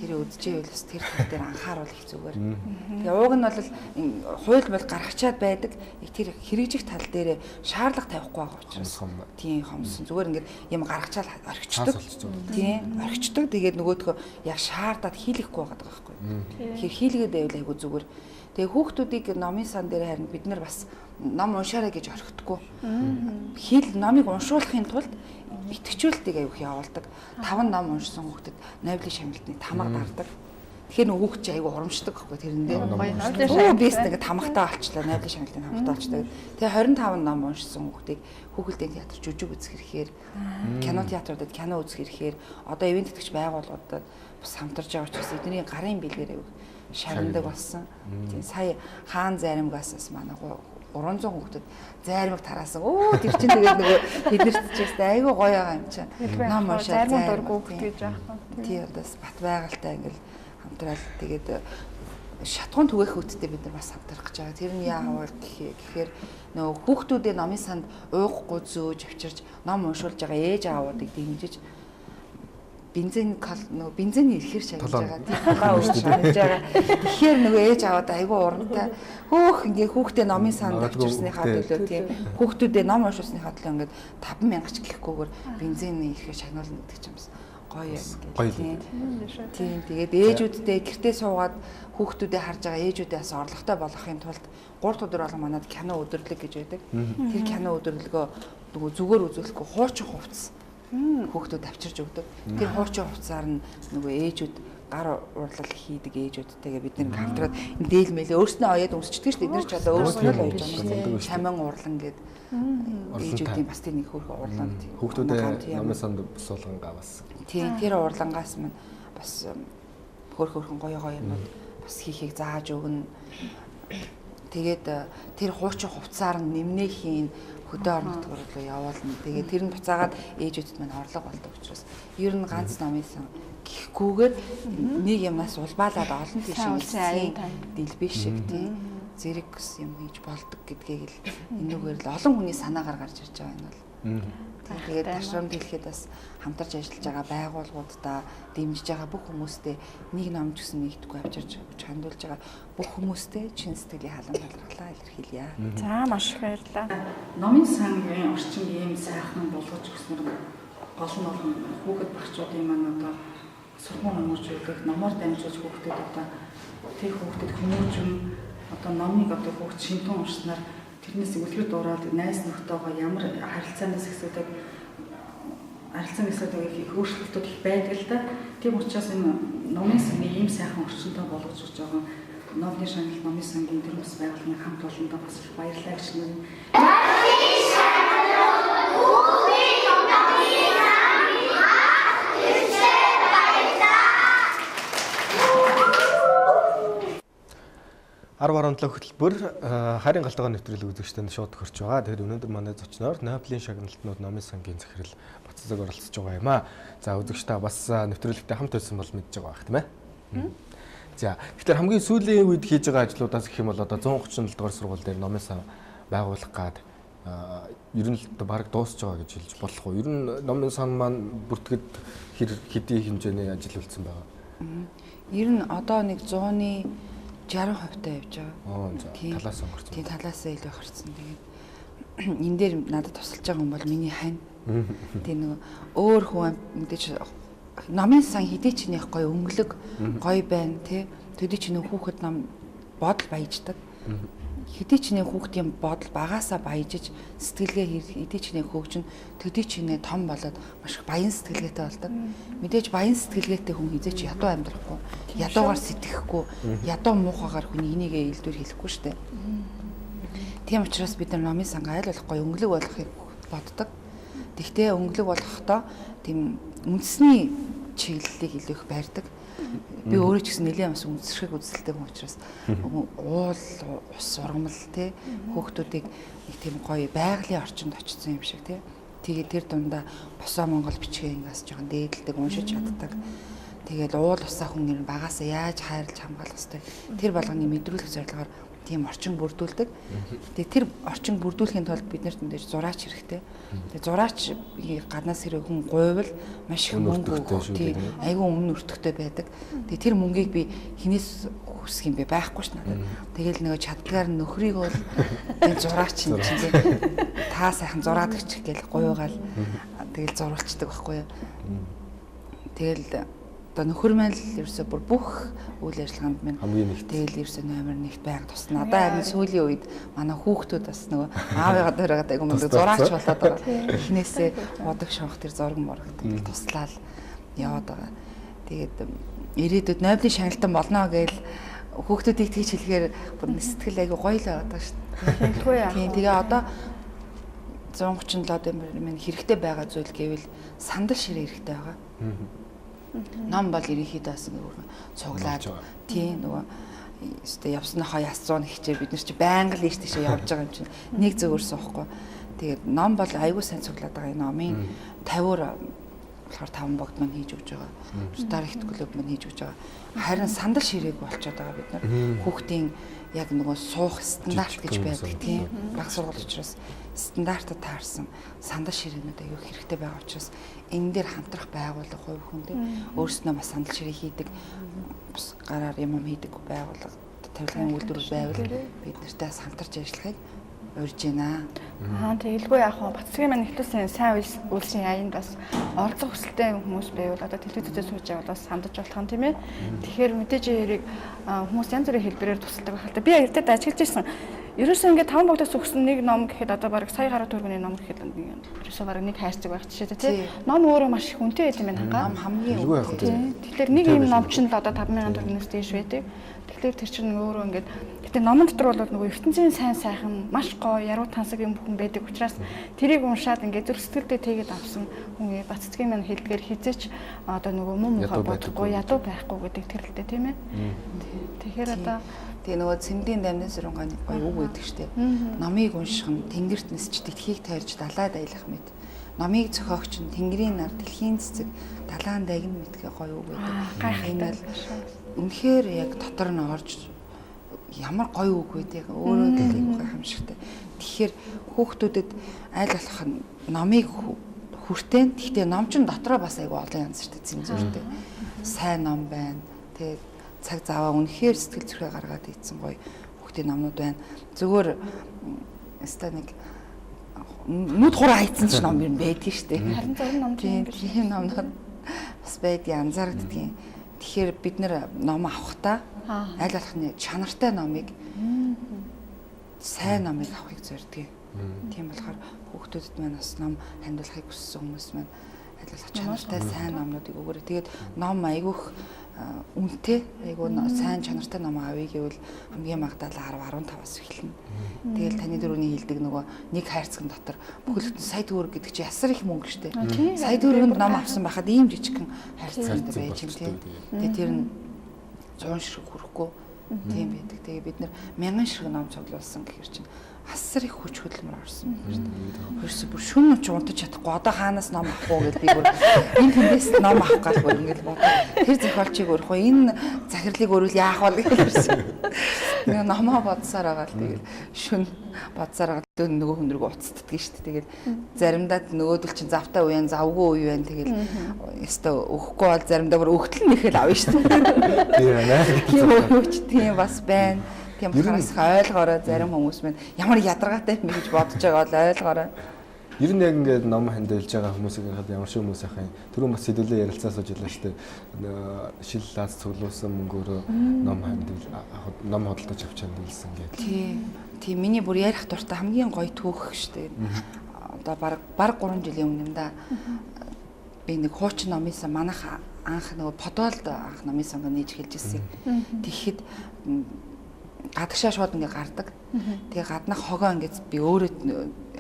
хэрэг үдчихэвэл бас тэр тал дээр анхааруул их зүгээр. Тэгээ ууг нь бол хууль бол гаргачаад байдаг. Тэр хэрэгжих тал дээр шаардлага тавихгүй байгаа учраас тийм хомсон. Зүгээр ингээд юм гаргачаал орхичдаг. Тийм орхичдаг. Тэгээд нөгөөдхөө яг шаардаад хийлэхгүй байгаа байхгүй. Тэгэхээр хийлгээд байвал айгу зүгээр. Тэгээ хүүхдүүдийг номын сан дээр харин бид нар бас ном уншаарай гэж орхидгоо. Хэл номыг уншуулахын тулд итгэжүүлэлтийг аяух явуулдаг. 5 ном уншсан хүүхдэд Нобелийн шагналтны тамга дардаг. Тэгэхээр нөгөө хүүхд чи аягүй урамшдаг байхгүй тэрэндээ. Өө бис нэг тамгатай олчлаа, Нобелийн шагналтын тамгатай олчлаа. Тэгээ 25 ном уншсан хүүхдийг хүүхэлдэйн театр жүжиг үзэх хэрэгээр, кино театруудад кино үзэх хэрэгээр, одоо ивент тэтгэгч байгууллагуудад бас хамтарч байгаа учраас эдний гарын бэлгээр аягүй шагнадаг болсон. Тийм сая хаан зайрамгаас бас манай 300 хүүхдэд зайрамг тараасан. Өө тэр чинь тэгээд нөгөө тэднэрт ч гэсэн айгүй гоё байгаа юм чинь. Ном уншаад зайрамг дургүй хүүхд гэж байхгүй. Тийм бас бат байгальтай ингээл хамтраал тэгээд шатгуун түгээх хүүхдтэй бид нар бас хамтрах гэж байгаа. Тэр нь яавал гэхээр нөгөө хүүхдүүдээ номын санд уухгүй зөөж авчирч ном уншуулж байгаа ээж аавуудыг дэмжиж бензин нөгөө бензиний ирэхэр шагнаж байгаа. Тийм толгой өгч шагнаж байгаа. Тэгэхээр нөгөө ээж аваад айгүй урамтай. Хөөх ингээ хүүхдээ номын санд авчирсныхаа төлөө тийм хүүхдүүдээ ном уншуулсныхаа төлөө ингээд 5000 ч гэхгүйгээр бензиний ирэхэр шагнуулна гэдэг чинь бас гоё юм тийм. Тийм тэгээд ээжүүдтэй гэртээ суугаад хүүхдүүдээ харж байгаа ээжүүдээ бас орлоготой болгохын тулд 3 өдөр болгон манад кино өдөрлөг гэж байдаг. Тэр кино өдөрлөгөө нөгөө зүгээр үзүүлэхгүй хуучин хувцас хүүхдүүд авчирч өгдөг. Тэр хуучин хувцсаар нь нөгөө ээжүүд гар урлал хийдэг ээжүүдтэйгээ бид нэг хамтраад дээл мэлээ өөрснөө оёод өмсчдөг шүү дээ. Эдгээр ч одоо өөрснөө л оёж байгаа. Шаман урлан гээд ээжүүдийн бас тэр нэг хөөрхөн урлан тийм. Хүүхдүүдээ номын санд бусуулгангаа бас. Тийм тэр урлангаас мань бас хөөрхөн гоё гоё юмнууд бас хийхийг зааж өгнө. Тэгээд тэр хуучин хувцсаар нь нэмнээ хийн хөдөө орон нутгаар руу явуулна. Тэгээд тэр нь буцаагаад ээжүүдэд маань орлого болдог учраас ер нь ганц номын сан гэхгүйгээр нэг юмнаас улбаалаад олон тийш ингэсэн дэлбэ шиг тийм зэрэг юм хийж болдог гэдгийг л энүүгээр л олон хүний санаагаар гарч ирж байгаа юм бол. Тэгээд ташрамд хэлэхэд бас хамтарч ажиллаж байгаа байгууллагуудаа дэмжиж байгаа бүх хүмүүстэй нэг ном ч гэсэн нэгдэхгүй авчирч хандуулж байгаа бүх хүмүүстэй чин сэтгэлийн халуун талархлаа илэрхийлье. За маш их баярлалаа. Номын сангийн орчин ийм сайхан болгож өгснөр гол нь бол хүүхэд багчуудын маань одоо сургууль өмөрч өгөх, номоор дамжуулж хүүхдэд одоо тэр хүүхдэд хүмүүжин одоо номыг одоо хүүхд шинтэн уншсанаар тэрнээс үлгэр дуурайд найз нөхдөйгөө ямар харилцаанаас асуудаг их өөрчлөлтүүд их байдаг л да. Тийм учраас энэ номын сангийн ийм сайхан орчинтой болгож өгч байгаа Номны шагналт номын сангийн төрийн бас байгууллагын хамт олондоо бас их баярлалаа гэж хэлмээр. Арав 17 хөтөлбөр харин галтгай нэвтрүүлэг үзэгчдэнд шууд хөрч байгаа. Тэгэхээр өнөөдөр манай зочноор Нобелийн шагналтнууд номын сангийн захирал Баццаг оролцож байгаа юм аа. За үзэгч та бас нэвтрүүлэгтээ хамт байсан бол мэдж байгаа байх тийм ээ. За тэгэхээр хамгийн сүүлийн үед хийж байгаа ажлуудаас гэх юм бол одоо 137 дугаар сургууль дээр номын сан байгуулах гад ер нь л бараг дуусч байгаа гэж хэлж болох уу? Ер нь номын сан маань бүртгэд хэр хэдий хэмжээний ажил үлдсэн байгаа? Ер нь одоо нэг 100-ны 60% та явж байгаа. Талаас онгорцсон. Тийм, талаасаа илүү гарцсан. Тэгээд энэ дээр надад тусалж байгаа хүн бол миний хань. Тийм нөгөө өөр хүн мэдээж номын сан хэдий ч нэх гоё өнгөлөг гоё байна тий. Төдий ч нөх хүүхэд ном бодол баяждаг. Хэдий ч нэх хүүхдийн бодол багасаа баяжиж сэтгэлгээ хэдий ч нэх хөгжин төдий ч нэ том болоод маш их баян сэтгэлгээтэй болдог. Мэдээж баян сэтгэлгээтэй хүн хизээч ядуу амьдрахгүй, ядуугаар сэтгэхгүй, ядуу муухагаар хүний энийгээ илдвэр хэлэхгүй штэ. Тийм учраас бид нар номын сангаа аль болох гоё өнгөлөг болгохыг боддог. Тэгтээ өнгөлөг болгохдоо тийм үндэсний чиглэлийг илүү их барьдаг. Би өөрөө ч гэсэн нэлээд бас үндэсшиг үзэлтэй хүн учраас уул ус ургамал тий хүүхдүүдийг нэг тийм гоё байгалийн орчинд очсон юм шиг тий. Тэгээд тэр дундаа босоо монгол бичгээ ингээс жоохон дээдэлдэг, уншиж чаддаг. Тэгээд уул усаа хүн ер нь багасаа яаж хайрлаж хамгаалах хэвтэй тэр болгоныг мэдрүүлэх зорилгоор тийм орчин бүрдүүлдэг. Тэгээд тэр орчин бүрдүүлэхийн тулд бид нарт мэдээж зураач хэрэгтэй. Тэгээд зураач гаднаас хэрэг хүн гуйвал маш их мөнгө өгөх тий айгүй өмнө өртөгтэй байдаг. Тэгээд тэр мөнгийг би хинээс хүсэх юм бэ байхгүй ш надад. Тэгэл нөгөө чаддгаар нөхрийг бол энэ зураач юм чинь тий та сайхан зураад өгчих гээл гуйгаал тэгэл зурулчдаг байхгүй юу. Тэгэл одоо нөхөр маань л ерөөсөө бүр бүх үйл ажиллагаанд минь тэгэл ерөөсөө номер 1-т байнга тусна. Одоо харин сүүлийн үед манай хүүхдүүд бас нөгөө аавыгаа дөрөөгд айгу мундаг зураач болоод байгаа. Эхнээсээ удаг шонх тэр зураг мураг тэгэл туслаал яваад байгаа. Тэгээд ирээдүйд Нобелийн шагналтан болно гээл хүүхдүүдийг тэгж хэлэхээр бүр сэтгэл айгу гоё л байгаад байгаа шүү дээ. Тийм тэгээ одоо 137 дэмэр минь хэрэгтэй байгаа зүйл гэвэл сандал ширээ хэрэгтэй байгаа. Ном бол ерөнхийдөө бас ингээ цуглаад тийм нөгөө өстэй явсныхоо яс зуун хичээр бид нар чи байнга л ийш тийшээ явж байгаа юм чинь нэг зөвөр суухгүй. Тэгээд ном бол айгүй сайн цуглаад байгаа. Энэ номын 50-оор болохоор 5 богд маань хийж өгч байгаа. Star Hit Club маань хийж өгч байгаа. Харин сандал ширээг болчиход байгаа бид нар. Хүүхдийн яг нөгөө суух стандарт гэж байдаг тийм. Баг сургууль учраас стандартад таарсан сандал ширээнүүд аюу хэрэгтэй байгаа учраас энэ дээр хамтрах байгууллага хувь хүн тийм өөрснөө бас сандал ширээ хийдэг бас гараар юм хийдэг байгууллага тавилгын үйлдвэр байвал бид нартай бас хамтарч ажиллахыг урьж байна. Аа тэгэлгүй яах вэ? Бацгийн маань ихлүүлсэн сайн үйлсийн аянд бас оролцох хүсэлтэй хүмүүс байвал одоо телевизүүдэд сууж явбал бас хандаж болох юм тийм ээ. Тэгэхээр мэдээж хэрэг хүмүүс янз бүрийн хэлбэрээр тусалдаг байх л та. Би эрдэд ажиглаж ирсэн. Ерөөсөө ингээд 5 богдоос өгсөн нэг ном гэхэд одоо бараг сая гаруй төгрөгийн ном гэхэд ерөөсөө бараг нэг хайрцаг байх жишээтэй тийм. Ном өөрөө маш их үнэтэй байт юм байна хангаа. Ном хамгийн үнэтэй. Тэгэхээр нэг юм ном чинь л одоо 5000 төгрөгнөөс дээш байдаг. Тэгэхээр тэр чинь өөрөө ингээд гэтээ номон дотор бол нөгөө ертөнцийн сайн сайхан маш гоё яруу тансаг юм бүхэн байдаг учраас тэрийг уншаад ингээд зүрх сэтгэлдээ тэгээд авсан хүн Баццгийн маань хэлдгээр хизээч одоо нөгөө муу мухай бодохгүй ядуу байхгүй гэдэг тэрэлтэй тийм ээ. Тэгэхээр одоо тэгээ нөгөө цэмдийн дамнын сурангааны гоё үг байдаг штеп. Номыг унших нь тэнгэрт нисч дэлхийг тойрж далайд аялах мэт. Номыг зохиогч нь тэнгэрийн нар дэлхийн цэцэг далайн дагин мэтгэ гоё үг байдаг. Энэ бол үнэхээр яг дотор нь орж ямар гоё үг вэ те өөрөө л айгүй гайхамшигтай. Тэгэхээр хүүхдүүдэд аль болох номыг хүртээн. Гэхдээ ном чинь дотроо бас айгүй олон янз штеп цензуртэй. Сайн ном байна. Тэгээ цаг заваа үнэхээр сэтгэл зүрхээ гаргаад ийцэн гоё хүүхдийн номнууд байна. Зүгээр өстой нэг нүд хураа хайцсан ч ном юм байдгийн штэ. Харин зарим ном тийм номнууд бас байдгийн анзаарагддгийн. Тэгэхээр бид нэр ном авахдаа аль болох нь чанартай номыг сайн номыг авахыг зордгийг. Тийм болохоор хүүхдүүдэд маань бас ном хандуулахыг хүссэн хүмүүс маань аль болох чанартай сайн номнуудыг өгөөрэй. Тэгээд ном айгүйх Үнэтэй айгуу сайн чанартай ном авъя гэвэл хамгийн багадаа 10 15-аас эхэлнэ. Тэгэл таны дөрөвний хэлдэг нөгөө нэг хайрцагын дотор бүхэл бүтэн сая төгрөг гэдэг чи ясар их мөнгө штэ. Сая төгрөгөнд ном авсан байхад ийм жижигхэн хайрцагтай байж юм тий. Тэгээ тэр нь 100 ширхэг хүрэхгүй тийм байдаг. Тэгээ бид нэр 1000 ширхэг ном цуглуулсан гэхэр чинь асар их хүч хөдөлмөр орсон юм шүү дээ. Хөрсө бүр шүн үч унтаж чадахгүй. Одоо хаанаас ном авах уу гэдээ би бүр энэ тэндээс ном авах гал бүр ингэж бодоо. Тэр зохиолчийг өрөх үү? Энэ захирлыг өрвөл яах вэ гэж ирсэн. Нэг номоо бодсоор байгаа л тэгэл шүн бодсоор байгаа л нөгөө хүн рүү уцтдаг шүү дээ. Тэгэл заримдаа нөгөөдөл чинь завтай үе, завгүй үе байна. Тэгэл ёстой өгөхгүй бол заримдаа бүр өгтөл нэхэл авна шүү дээ. Тийм үү ч тийм бас байна. Тийм болохоор ойлгоорой зарим хүмүүс минь ямар ядаргаатай юм гэж бодож байгаа бол ойлгоорой. Ер нь яг ингээд ном хандилж байгаа хүмүүсийг харахад ямар шиг хүмүүс ахын түрүүн бас хэдүүлээ ярилцаа сууж илаа шүү дээ. Шил лаз цуглуулсан мөнгөөрөө ном хандил ном худалдаж авч хандилсан гэдэг. Тийм. Тийм миний бүр ярих дуртай хамгийн гоё түүх шүү дээ. Одоо баг 3 жилийн өмнө юм да. Би нэг хуучин номын сан манайх анх нөгөө Подолд анх номын сангаа нээж эхэлж ирсэн. Тэгэхэд гадагшаа шууд ингээ гардаг. Тэгээ гаднах хогоо ингээд би өөрөө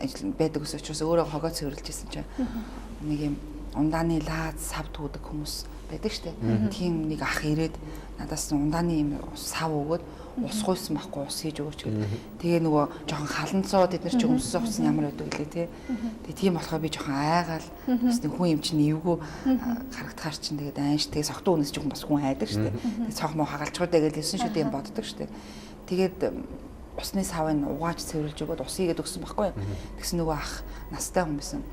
ажил байдаг ус учраас өөрөө хогоо цэвэрлж исэн чинь нэг юм ундааны лаад сав түүдэг хүмүүс байдаг штэ. Тийм нэг ах ирээд надаас ундааны юм сав өгөөд ус гуйсан байхгүй ус хийж өгөөч гэд. Тэгээ нөгөө жоохон халанцуу тэд нар чи өмссөн хувцас нь ямар байдаг лээ те. Тэгээ тийм болохоор би жоохон айгаал бас нэг хүн юм чинь эвгүй харагдахаар чинь тэгээд аанш тэгээ согтуу үнэс чинь бас хүн айдаг штэ. Тэгээ цонх муу хагалчгүй гэж хэлсэн шүү дээ юм боддог штэ. Тэгээд усны савыг угааж цэвэрлж өгөөд ус хийгээд өгсөн байхгүй. Тэгсэн нөгөө ах настай хүн байсан.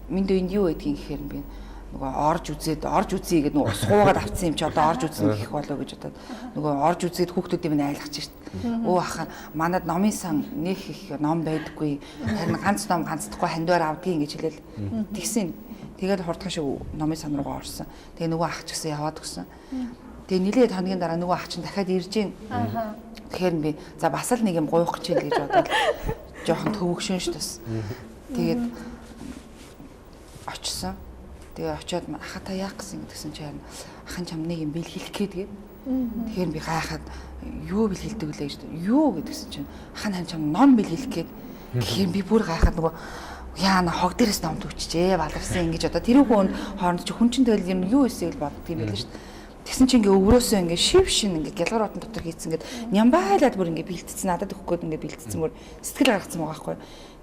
Минь энд юу гэдгийг гэхээр би нөгөө орж үзээд орж үзье гэдэг нөгөө ус хуугаад авцсан юм чи одоо орж үзнэ гэх болоо гэж бодоод нөгөө орж үзээд хүүхдүүдийг минь айлгаж шít. Өө аха манад номын сан нэх их ном байдаггүй. Харин ганц ном ганцдахгүй хандвар авдгийг гэж хэлээл. Тэгсэн. Тэгээд хурдхан шиг номын сан руугаа орсон. Тэгээ нөгөө ах ч гэсэн яваад өгсөн. Тэгээ нилээд хоногийн дараа нөгөө ах чинь дахиад ирж гин. Тэгэхээр би за бас л нэг юм гуйх гэж гэж бодоод жоохон төвөгшөн ш бас. Тэгээд очсон. Тэгээ очиод аха та яах гэсэн гэдгсэн чинь ахын чам нэг юм бэлгэлэх гээд гээд. Тэгэхээр би гайхаад юу бэлгэлдэг вүлээ гэж юу гэдгсэн чинь ахан хань чам ном бэлгэлэх гээд. Тэгэхээр би бүр гайхаад нөгөө яана хог дээрээс ном төвчжээ баларсан ингэж одоо тэр хүн хооронд чи хүн чинь тэгэл юм юу эсэйг л боддөг юм байл шүү дээ. Тэгсэн чинь ингээ өврөөсөө ингээ шив шин ингээ гялгар отон дотор хийцэн ингээд нямбайлаад бүр ингээ бэлтцсэн надад өгөх гээд ингээ бэлтцсэн бүр сэтгэл гаргацсан байгаа байхгүй.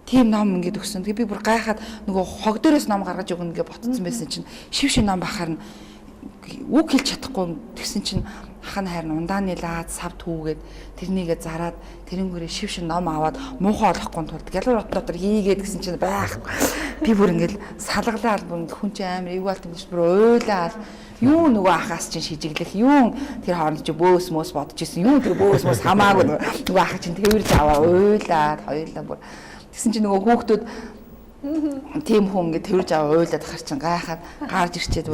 Тийм ном ингээд өгсөн. Тэгээ би бүр гайхаад нөгөө хог дээрээс ном гаргаж өгнө гэж ботцсон байсан чинь шив шин ном бахаар нь үг хэлж чадахгүй тэгсэн чинь ах нь харин ундааны лаад сав түүгээд тэрнийгээ зараад тэрэнгүүрээ шив шин ном аваад муухай олохгүй тулд гялгар отон дотор хийгээд гэсэн чинь байх. Би бүр ингээд салгалаа бүр хүн чинь амар эвгүй алт юм биш бүр уйлаа. Юу нөгөө ахаас чинь шижиглэх юу тэр хооронд чи бөөс мөөс бодож исэн юу тэр бөөс мөөс хамаагүй нөгөө ах чинь тэрж аваа уйлаад хоёулаа бүр тэгсэн чинь нөгөө хүүхдүүд тийм хүн ингээд тэрж аваа уйлаад хар чинь гайхаад гарч ирчээд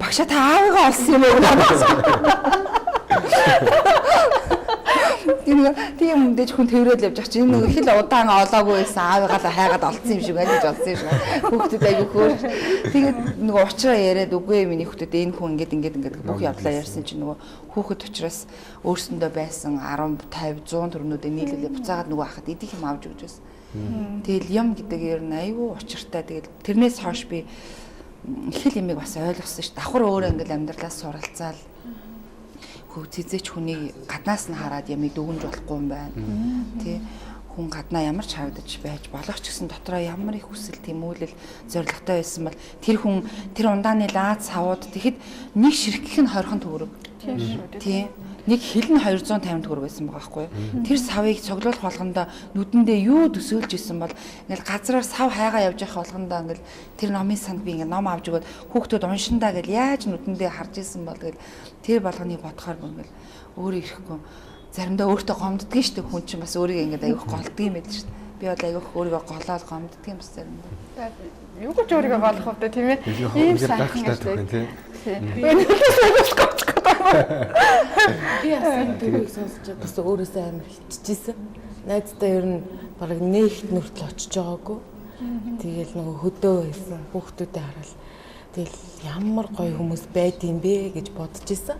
багшаа та аавыгаа олсон юм уу Тийм юм дэж хүн тэрэл явж байгаа чинь энэ нөгөө хэл удаан олоогүй байсан аавыгаа л хайгаад олцсон юм шиг байна гэж олсон юм шиг. Хүүхдүүд айгүй хөөр. Тэгээд нөгөө уучраа яриад үгүй миний хүүхдүүд энэ хүн ингээд ингээд ингээд бүх явдлаа ярьсан чинь нөгөө хүүхэд учраас өөрсөндөө байсан 10 50 100 төгрөгнүүдээ нийлүүлээ буцаагаад нөгөө ахад идэх юм авч өгч байсан. Тэгэл юм гэдэг ер нь айгүй учиртай. Тэгэл тэрнээс хойш би их л юмыг бас ойлгосон ш. Давхар өөрөө ингээд амьдралаас суралцаал хөвцөзөөч хүнийг гаднаас нь хараад ямыг дүгнж болохгүй юм байна. Тэ хүн гаднаа ямар ч харагдаж байж болох ч гэсэн дотроо ямар их хүсэл тэмүүлэл зоригтой байсан бол тэр хүн тэр ундааны лаад савууд тэгэхэд нэг ширхгэх нь 20 төгрөг. Тийм шүү дээ. Тийм. Нэг хил нь 250 төгрөг байсан байгаа байхгүй юу? Тэр савыг цуглуулах болгондоо нүдэндээ юу төсөөлж исэн бол ингээл газраар сав хайгаа явж явах болгондоо ингээл тэр номын санд би ингээл ном авч өгөөд хүүхдүүд уншиндаа гэл яаж нүдэндээ харж исэн бол гэл тэр болгоныг бодохоор бүр ингээл өөрөө ирэхгүй заримдаа өөртөө гомддгийг шүү дээ хүн чинь бас өөрийгөө ингээд аягүй голддог юм байл шүү дээ. Би бол аягүй өөрийгөө голоод гомддог юм бас заримдаа. Юу гэж өөрийгөө голох вэ тийм ээ? Ийм сайхан юм тийм. Би бас энэ дөрвийг сонсч бас өөрөөсөө амар хиччихсэн. Найздаа ер нь бараг нээхт нүртэл очиж байгаагүй. Тэгээл нөгөө хөдөө байсан хүүхдүүдэд хараад Тэгэл ямар гоё хүмүүс байд юм бэ гэж бодож исэн.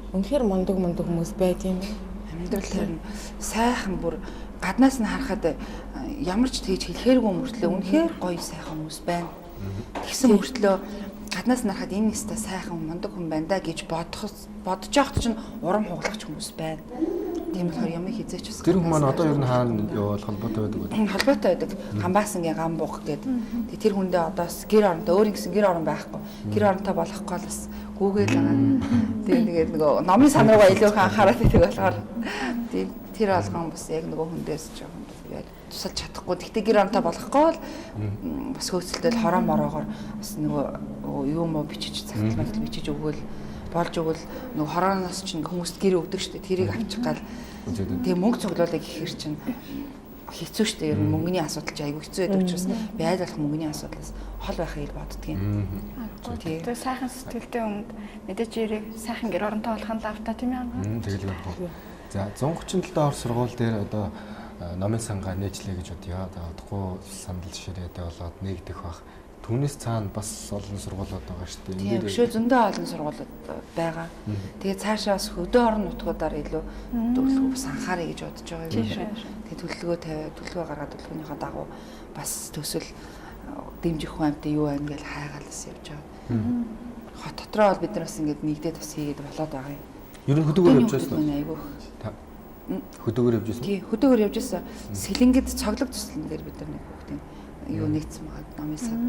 Үнэхээр мундаг хүмүүс байд юм. Амьдрал тэр сайхан бүр гаднаас нь харахад ямар ч тэгж хэлэхээргүй мөртлөө үнэхээр гоё сайхан хүмүүс байна. Тэгсэн мөртлөө гаднаас нь харахад энэ нэстэ сайхан мундаг хүн байна да гэж бодож явахад чинь урам хуглагч хүмүүс байна. Тийм болохоор юм хизээч бас. Тэр хүн маань одоо ер нь хаана явал холбоотой байдаг вэ? Холбоотой байдаг. Гамбаасангийн гам буг гэдэг. Тэгээ тэр хүндээ одоо бас гэр оронтой өөр ингэсэн гэр орон байхгүй. Гэр оронтой болохгүй л бас гүүгээл байгаа. Тэгээ тэгээд нөгөө номын сан руугаа илүү их анхаарал өгдөг болохоор тэр болгон бас яг нөгөө хүндээс жоохон тусалж чадахгүй. Тэгтээ гэр оронтой болохгүй л бас хөөцөлтөл хороо мороогоор бас нөгөө юм уу бичиж цагтл мэтл бичиж өгөөл болж өгвөл нөгөө хорооноос чинь хүмүүст гэр өгдөг шүү дээ. Тэрийг авчих гал. Тэгээ мөнгө цуглуулъя гэхэр чинь хэцүү шүү дээ. Ер нь мөнгөний асуудал чинь айгүй хэцүү байдаг учраас би айл болох мөнгөний асуудлаас хол байхыг боддгийн. Тэгээ сайхан сэтгэлтэй хүнд мэдээж эрэг сайхан гэр оронтой болох нь лавта тийм ээ. Тэгэл байх уу. За 137 ор сургууль дээр одоо номын сангаа нээжлээ гэж бодъё. За удахгүй сандал ширээдээ болоод нэгдэх бах. Түүнээс цаана бас олон сургуулиуд байгаа шүү дээ. Тийм өшөө зөндөө олон сургуулиуд байгаа. Тэгээ цаашаа бас хөдөө орон нутгуудаар илүү төлөвлөгөө бас анхааръя гэж бодож байгаа юм. Тэгээ төлөвлөгөө тавиа, төлөвлөгөө гаргаад төлөвлөгөөнийхөө дагуу бас төсөл дэмжих хүн амьтан юу байна гэж хайгаал бас явж байгаа. Хот дотроо бол бид нар бас ингээд нэгдээд бас хийгээд болоод байгаа юм. Ер нь хөдөөгөр явж байсан уу? Айгүйх. Хөдөөгөр явж байсан. Тий, хөдөөгөр явж байсан. Сэлэнгэд цоглог туслан дээр бид нар нэг хүүхдийн юу нэгдсэн байгаа номын сан.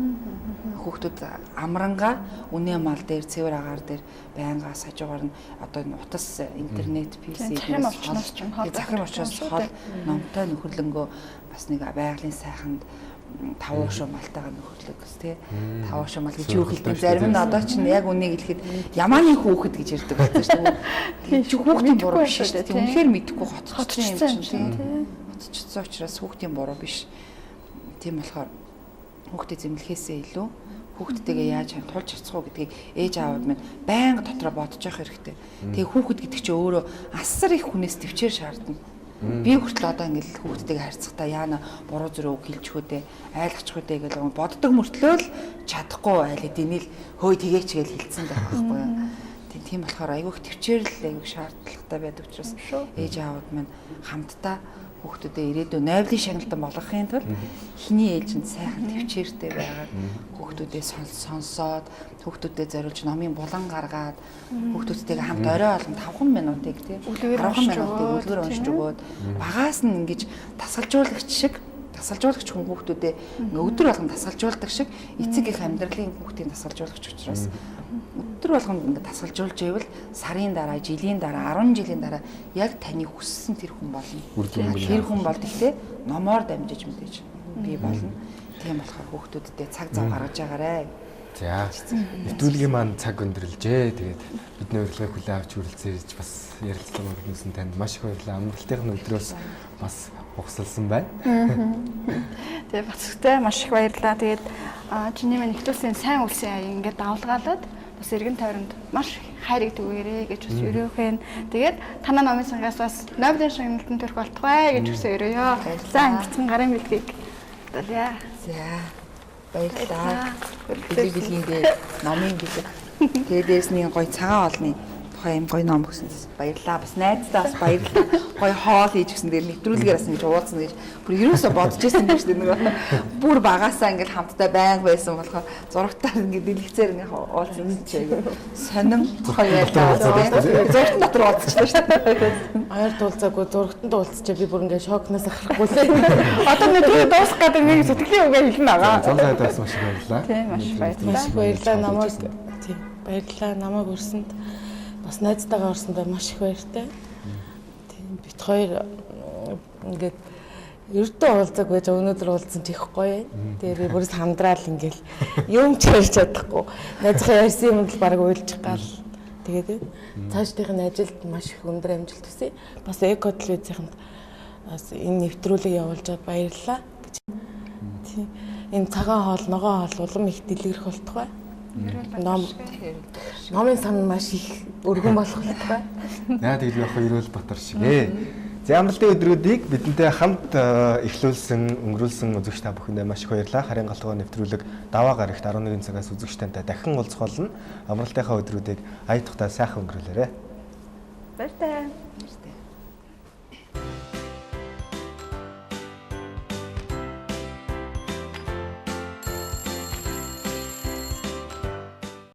Хүүхдүүд амрангаа үнэ мал дээр цэвэр агаар дээр байнга сажуугаар нь одоо энэ утас интернет PC захирам орчноос хол номтой нөхөрлөнгөө бас нэг байгалийн сайханд тавуу шуу малтайгаа нөхөрлөг гэс тий. Тавуу шуу мал гэж юу хэлдэг. Зарим нь одоо чинь яг үнийг хэлэхэд ямааны хүүхэд гэж ярьдаг болсон шүү дээ. Чи хүүхдийн буруу биш шүү дээ. Үнэхээр мэдэхгүй хоцорсон юм чинь тий. Хоцорсон учраас хүүхдийн буруу биш. Тийм болохоор хүүхдэд зэмлэхээсээ илүү хүүхдтэйгээ яаж тулж харьцах уу гэдгийг ээж аавууд минь байнга дотроо бодож явах хэрэгтэй. Тэгээ хүүхэд гэдэг чинь өөрөө асар их хүнээс төвчээр шаардна. Би хүртэл одоо ингээл хүүхдтэйгээ харьцахдаа яана буруу зүрх үг хэлж хүүдээ, айлгачих хүүдээ гэж боддог мөртлөө л чадахгүй айл хэдийн л хөөе тэгээч гэж хэлсэн байх байхгүй юу. Тийм болохоор айгүйх төвчээрл айгүйх шаардлагатай байдаг учраас ээж аавууд минь хамтдаа хүүхдүүдээ ирээдүйн нойлын шагналтан болгохын тулд хиний ээлжинд сайхан төвчээртэй байгаад хүүхдүүдээ сонсоод хүүхдүүдэд зориулж номын булан гаргаад хүүхдүүдтэйгээ хамт орой болгон 5 минутыг тий 10 минутыг үлгэр уншиж өгөөд багаас нь ингэж дасгалжуулагч шиг дасгалжуулагч хүн хүүхдүүдээ өдөр болгон дасгалжуулдаг шиг эцэг их амьдралын хүүхдийн дасгалжуулагч учраас өдөр болгон ингэ дасгалжуулж ивэл сарын дараа, жилийн дараа, 10 жилийн дараа яг таны хүссэн тэр хүн болно. Тэр хүн бол гэхдээ номоор дамжиж мэдээж би болно. Тийм болохоор хүүхдүүддээ цаг зав гаргаж байгаарэ. За нэвтрүүлгийн маань цаг өндөрлжээ. Тэгээд бидний урилгыг хүлээн авч хүрэлцээж бас ярилцлага өгсөн танд маш их баярлалаа. Амралтын өдрөөс бас ухсалсан байна. Тэгээ Бацгтай маш их баярлалаа. Тэгээд чиний маань ихтүүлсэн сайн үлсэн аяа ингээд давлгаалаад бас эргэн тойронд маш хайрыг түгээрэй гэж бас өрөөхөн. Тэгээд танаа номын сангаас бас Нобелийн шагналтанд төрөх болтугай гэж хүсээ өрөөё. За ингэсэн гарын бэлгийг болъё. За баярлалаа. Бэлэг бэлгийн дээр номын бэлэг. Тэгээд дээрс нэг гоё цагаан олны тухай юм гоё ном өгсөн. Баярлалаа. Бас найздаа бас баярлалаа. Гоё хоол хийж өгсөн дээр нэвтрүүлгээр бас ингэж уулзна гэж бүр ерөөсө бодож байсан юм шүү дээ. Нөгөө бүр багасаа ингэж хамтдаа байнга байсан болохоор зурагтаар ингэ дэлгэцээр ингэ уулзсан чи айгу сонин гоё байлаа. Зурагтан дотор уулзчихлаа шүү дээ. Ойр туулзаагүй зурагтан уулзчихаа би бүр ингэ шокноос ахрахгүй лээ. Одоо нэвтрүүлэг дуусах гэдэг нэг сэтгэлийн үгээ хэлнэ байгаа. Зам зайдаа бас маш их баярлалаа. Тийм маш их баярлалаа. Маш их баярлалаа намайг. Тийм баярлалаа намайг өрсөнд. Бас найзтайгаа орсондоо маш их баяртай. Тийм бит хоёр ингээд ердөө уулзаагүй байж өнөөдөр уулзсан ч их гоё байна. Тэгээ би бүрс хандраал ингээл юм ч ярьж чадахгүй. Найзынхаа ярьсан юмд л баг уйлж гал. Тэгээд цаашдынх нь ажилд маш их өндөр амжилт хүсье. Бас эко телевизийнхэнд бас энэ нэвтрүүлэг явуулж байгаад баярлалаа гэж. Тийм энэ цагаан хоол, ногоон хоол улам их дэлгэрэх болтугай. Номын сан маш их өргөн болох болтугай. Наа тэгэл яг Эрүүл Батар шиг ээ. За амралтын өдрүүдийг бидэнтэй хамт эхлүүлсэн, өнгөрүүлсэн үзэгч та бүхэндээ маш их баярлалаа. Харын галгуу нэвтрүүлэг даваа гарагт 11 цагаас үзэгч тантай дахин уулзах болно. Амралтынхаа өдрүүдийг ая тухтай сайхан өнгөрүүлээрэй. Баяртай. Баяртай.